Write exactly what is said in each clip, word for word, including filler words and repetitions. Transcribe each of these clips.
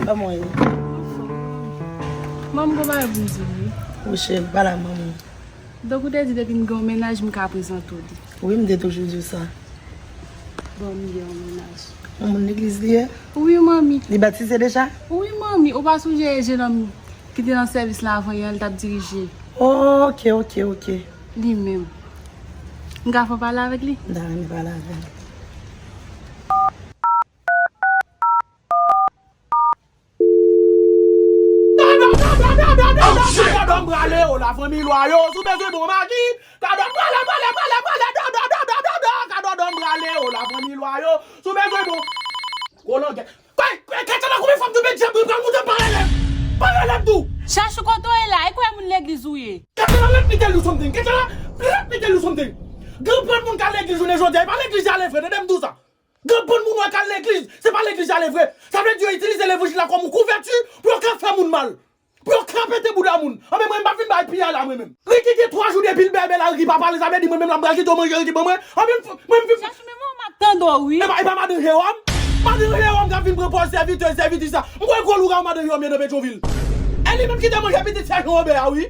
Kòman w ye? Manm, gon bagay pou m di w, wi. Wi, cheri, pale ak manman. Donk, ou te di depi m gen yon mennaj, m ka prezante w li. Wi, m te toujou di w sa. Bon, m gen yon mennaj. Yon moun legliz li ye? Wi, manmi. Li batize deja? Wi, manmi. Ou pa sonje jenòm ki te nan sèvis la avan yè, l t ap dirije? Oh, ok, ok, ok. Li menm. M ka fè w pale avèk li? M ta renmen pale avè l. Gadò m prale o, lafanmi lwa yo, si w bezwen bon magi. Gadò m prale, prale, prale, prale, gadò, gadò, gadò, gadò, gadò m prale o, lafanmi lwa yo, si w bezwen bon. Gwo langèt. Kay, kay, Katiana, konbyen fwa m te met djab mwen pral moute m pa rele m. Pa rele m tou. Chachou, kote w ye la? E kwè moun legliz ou ye? Katiana, let me tell you something. Katiana, let me tell you something. Gen anpil moun k al legliz jounen jodi a, e pa legliz y ale vre, tande m di w sa. Gen anpil moun wè k al legliz, se pa legliz y ale vre. Sa vle di yo itilize levanjil la kòm yon kouvèti pou yo ka fè moun mal. Pou yo ka pete bouda moun. Anben mwen, m pa vin bay piyay la mwen menm. Ricky gen twa jou depi l bèbè la, Ricky pa pale, sa vle di mwen menm la m pral kite w manje Ricky ban mwen. Anben m, mwen m vin. Chachou, men mwen m ap tande w, wi. E pa, e pa madan Jewòm? Madan Jewòm k ap vin pran pòz sèvitè, sèvitris la. M kwè gwo lougawou madan Jewòm ye nan Petyonvil. E li menm ki te manje pitit sèjan Wobè a, wi.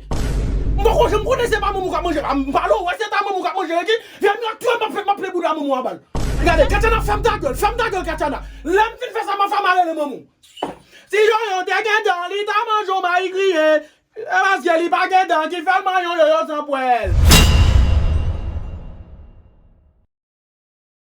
M poko janm konnen se pa manman w k ap manje. A, m pale w, wè se ta manman w k ap manje Ricky. Vye nwa twa m ap fè, m ap fè bouda manman w a bal. Gade, Katiana, fèm ta gèl, fèm ta gèl, Katiana. Lè m fin fè sa, m ap fè mare le manman w. Si Jojo te gen dan, li ta manje w mayi griye. E paske li pa gen dan ki fè l manyen w yoyo san pwèl.